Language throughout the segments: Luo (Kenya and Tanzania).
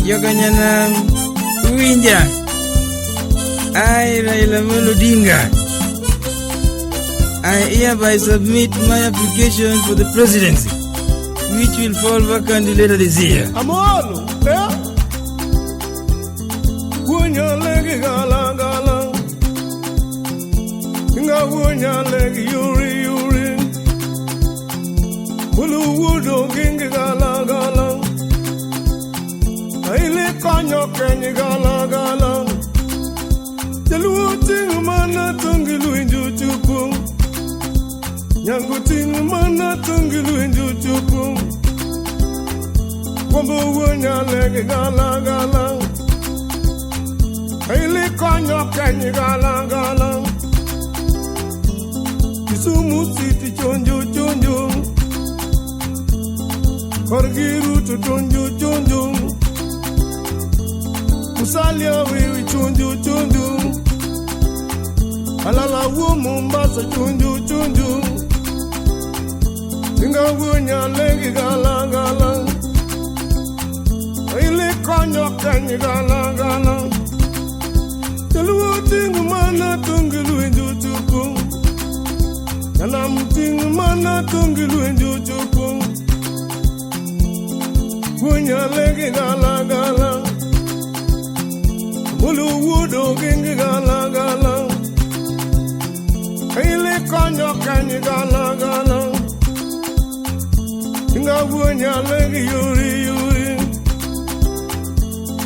Jokanyanam, uwinja. I, Raila Amolo Odinga, I hereby submit my application for the presidency, which will fall vacant later this year. Amolo, eh? Wunya legi gala gala. Nga wunya legi yuri yuri. Mulu wudo gingi gala gala. Aile konyo kenyi gala gala. Jaluo tingu mana tungi luinju chupu. Nyangu tingu mana tungi luinju chupu. Kwambo wunya legi gala gala. Aile konyo kenyi gala gala. Kisumu City chonjo chonjo. Korgi Ruto chonjo chonjo. Musalia wiwi chonjo chonjo. Alala wo Mombasa chonjo chonjo. Tinga wunya legi gala gala. Aile konyo kenyi gala gala. Jaluo tingu mana tungi luinju chupu. Yanam tingu mana tungi luinju chupu. Wunya legi gala gala. Mulu wudo gingi gala gala. Aile konyo kenyi gala gala. Tinga wunya legi yuri yuri.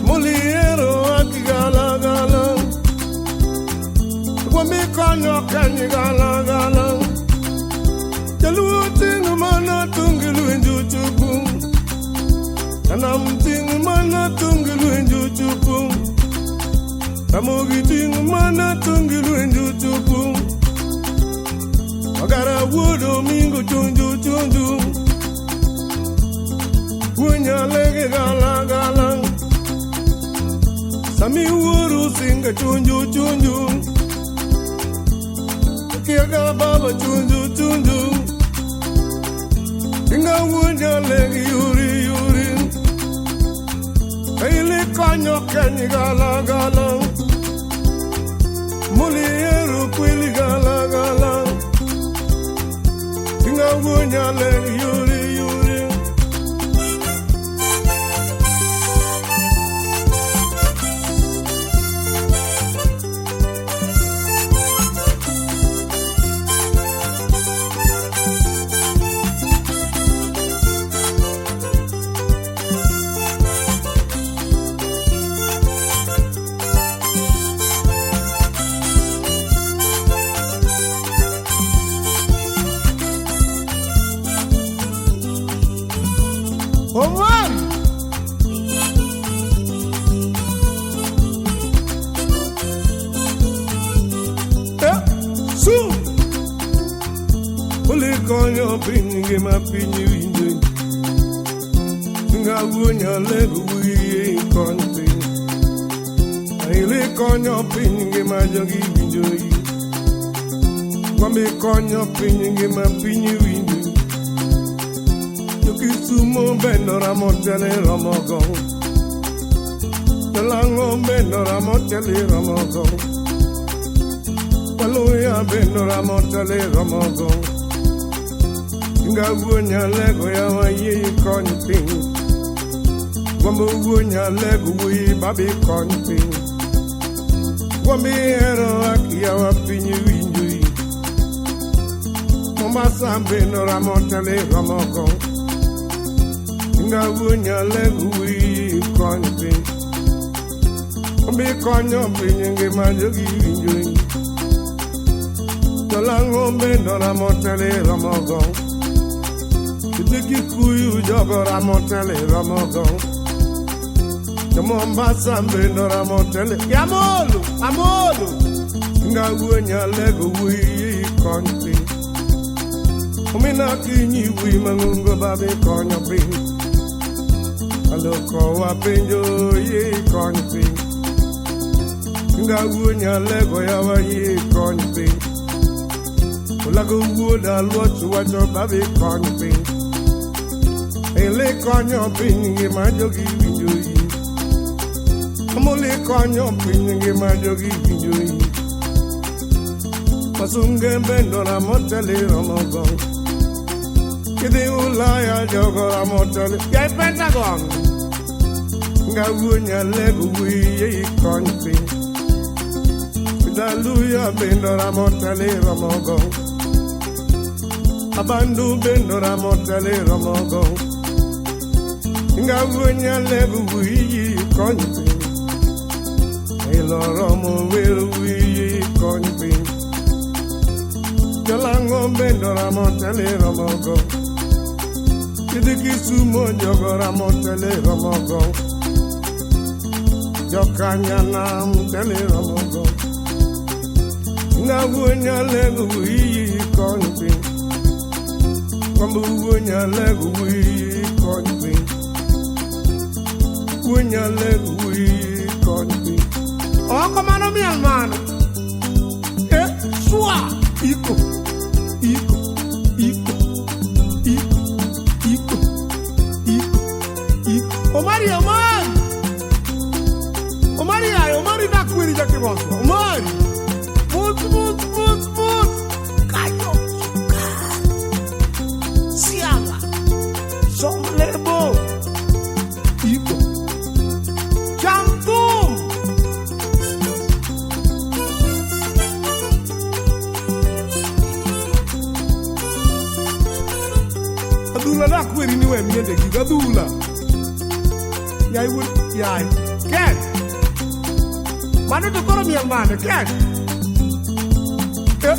Muliero aki gala gala. Wami konyo kenyi gala gala. Jaluo tingu mana tungi luinju chupu. Anam tingu mana tungi luinju chupu. Ramogi tingu mana tungi luinju chupu. Magara wudo mingo chunju chunju. Wunya lege gala gala. Sami wuru singa chunju chunju. Kiaga baba chunju chunju. Tinga wunya lege yuri yuri. Aile konyo kenyi gala gala. Mulieru kwili gala gala. Tinga wunya lege yuri yuri. Omar! Eh, su! Uli konyo piny ngima piny winjo. Nga wunya lego wiye konyo piny. Aile konyo piny ngima jogi winjo. Wambe konyo piny ngima piny winjo. Kisumo bendo ramotele ramogo. Jalango bendo ramotele ramogo. Waluya bendo ramotele ramogo. Nga wunya lego ya waye konyo piny. Wambo wunya lego wi babi konyo piny. Wambi hero aki ya wa piny winjo. Mombasa bendo ramotele ramogo. Nga wunya lego wi konyo piny. Ombi konyo piny ngima jogi winjo. Jolango bendo ramotele ramogo. Kikuyu jogo ramotele ramogo. Mombasa bendo ramotele. Yamolo, amolo. Nga wunya lego wi konyo piny. Omina kinyi wi mangungo babi konyo piny. Aloko wa penjo ye konyo piny. Nga wunya lego ya wa ye konyo piny. Olago wuoda luoch wacho babi konyo piny. Ele konyo piny ngima jogi winjo yi. Amoli konyo piny ngima jogi winjo yi. Wasunge bendo ramoteli romogo. Kidhi Ulaya jogo ramoteli. Yai Pentagon. Ngawuo nyalego wiye ikony piny. Hallelujah bendo ramoteli romogo. Abandu bendo ramoteli romogo. Ngawuo nyalego wiye ikony piny. Iloromo wero wiye ikony piny. Jolango bendo ramoteli romogo. Kidhi Kisumo jogo ramoteli romogo. Jokanyanam teli romogo. Ngawuo nyalego wiye ikony piny. Kwambo wuo nyalego wiye ikony piny. Wuo nyalego wiye ikony piny. Oko mano miel mano. Eh, swa iko iko iko iko iko iko iko. Omari Omari. Omari ai, Omari da kwiri jakiboso. Omari. Mut mut mut mut. Kayo. Siaba. Somlebo. Iko. Chantum. Adhula da kweri ni we miende gi adhula. Yai wuod yai. Ken. Mano to koro miel mane ken. Eh.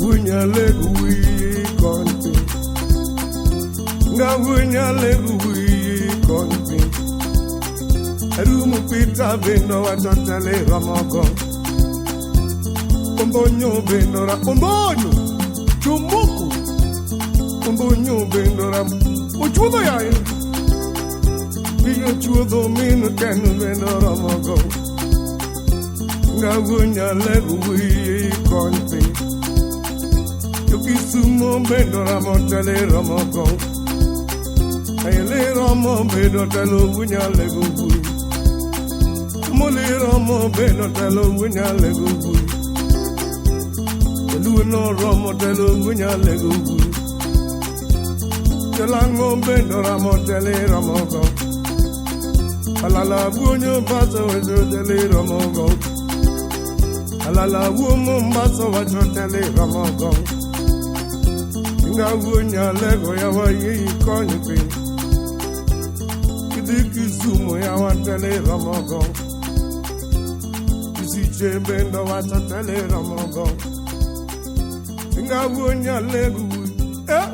Wunyalego wiye ikony piny. Nga wunyalego wiye ikony piny. Rumu pita bendo wacho tele romogo. Ombonyo bendo ra ombonyo. Chumuku. Ombonyo bendo ra ochuodho yaye. Biyo chuodho min ken bendo romogo. Nga wunyalego wiye ikony piny. Jokisumo bendo ramotele romogo. Ele romo bendo telo wunyalego wiye. Moli romo bendo telo wunyalego wiye. Luno romo telo wunyalego wiye. Jolango bendo ramotele romogo. Alala wuonyo baso wacho tele romogo. Alala wuomo baso wacho tele romogo. Nga wuonyalego yawa yie ikony piny. Kidhi Kisumo yawa tele romogo. Kisiche bendo wacho tele romogo. Nga wuonyalego wiye. Eh!